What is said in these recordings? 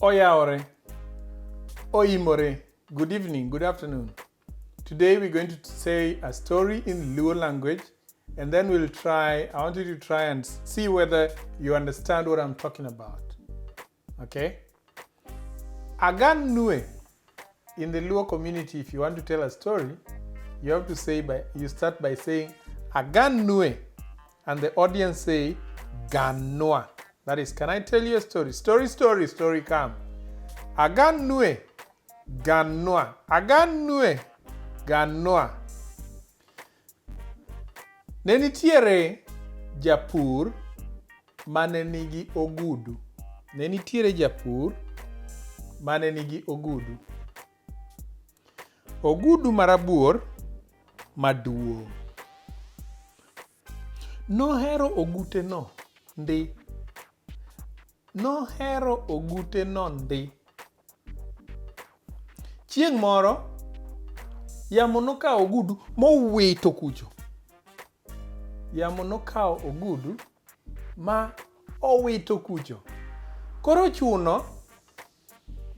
Oyawore. Oimore. Good evening, good afternoon. Today we're going to say a story in Luo language and then we'll try, I want you to try and see whether you understand what I'm talking about. Okay? Agan Nue. In the Luo community, if you want to tell a story, you have to say by you start by saying Agan Nue, and the audience say Ganua. That is, can I tell you a story? Story, story, story come. Agan Nue, Ganua. Agan Nue, Ganua. Ne nitiere japur mane nigi ogudu. Ne nitiere japur mane nigi ogudu. Ogudu marabuor maduong'. Nohero oguteno ndi. Nohero oguteno ndi. Chieng' moro, yamo nokawo ogudu mowito kucho. Yamo nokawo ogudu ma owito kucho. Koro ochuno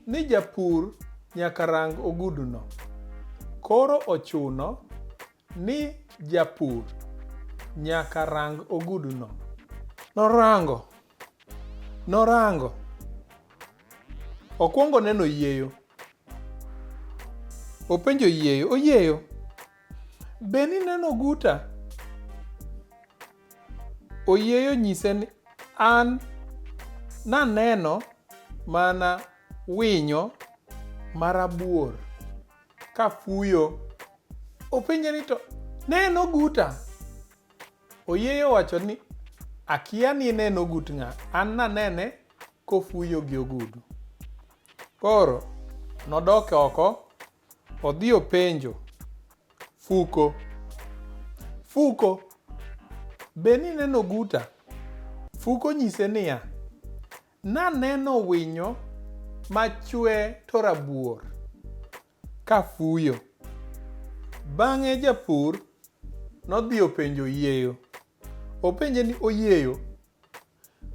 ni japur nyaka rang oguduno. Koro ochuno ni japur nyaka rang oguduno. Norango, norango. Okwongo oneno oyieyo. Openjo oyieyo, oyieyo, be nineno oguta? Oyieyo onyise ni an naneno mana winyo marabuor kafuyo. Openje ni to ne en oguta? Oyieyo owacho ni akia ni ne en ogut ng'a, an nanene kofuyo gi ogudu. Koro nodok oko odhi openjo Fuko, Fuko, be nineno oguta? Fuko onyise niya, naneno winyo machwe to rabuor ka fuyo. Bang'e japur nodhi openjo oyieyo. Openje ni oyieyo,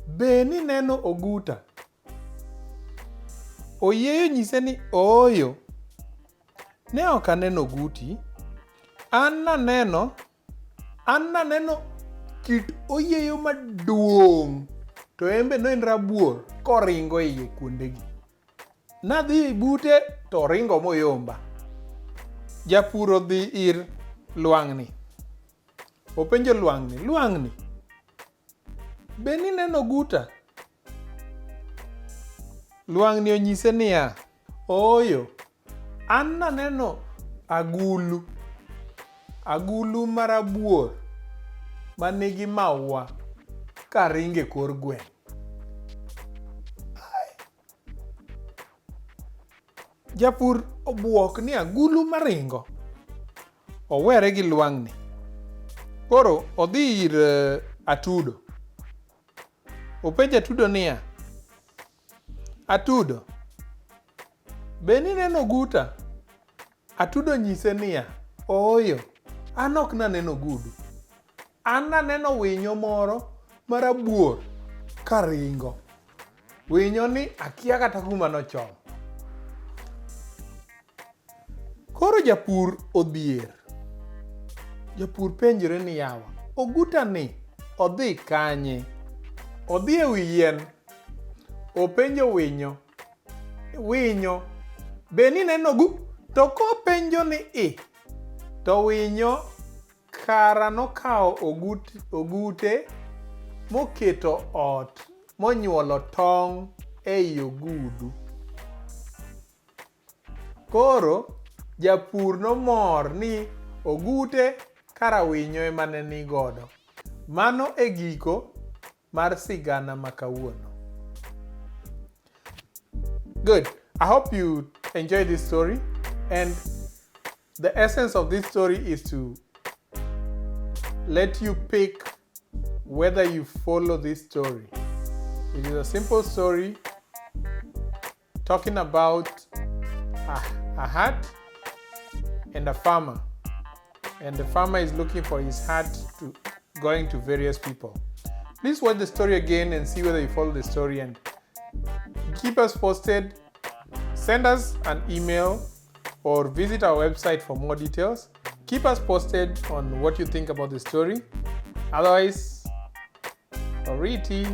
be nineno oguta? Oyieyo nyise ni ooyo, ne ok aneno oguti. An naneno, an naneno kit oyieyo maduong' to en be ne en rabuor koringo iye kuondegi. Nadhi bute to oringo moyomba. Japur odhi ir lwang'ni. Openjo lwang'ni, lwang'ni, be nineno oguta? Lwang'ni onyise niya, ooyo, an naneno agulu, agulu marabuor manigi maua karingo e kor gweng'. Japur obwok ni agulu maringo. Owere gi lwang'ni. Koro odhi ir atudo. Openjo atudo niya, Atudo, be nineno oguta? Atudo onyise niya, Ooyo, an ok naneno ogudu. An naneno winyo moro marabuor karingo. Winyo ni akia kata kuma nochomo. Koro japur odhier. Japur penjore ni yawa, oguta ni odhi kanye? Odhi e wi yien. Openjo winyo, winyo, be nineno gu? To kopenjo ni i, to winyo kara nokawo ogut, ogute moketo ot monyuolo tong' ei ogudu. Koro japur nomor ni ogute kara winyo ema ne ni godo. Mano e giko mar sigana ma kawuono. Good. I hope you enjoy this story, and the essence of this story is to let you pick whether you follow this story. It is a simple story talking about a hat and a farmer. And the farmer is looking for his hat to going to various people. Please watch the story again and see whether you follow the story and Keep us posted. Send us an email or visit our website for more details. Keep us posted on what you think about the story. Otherwise, Oriti.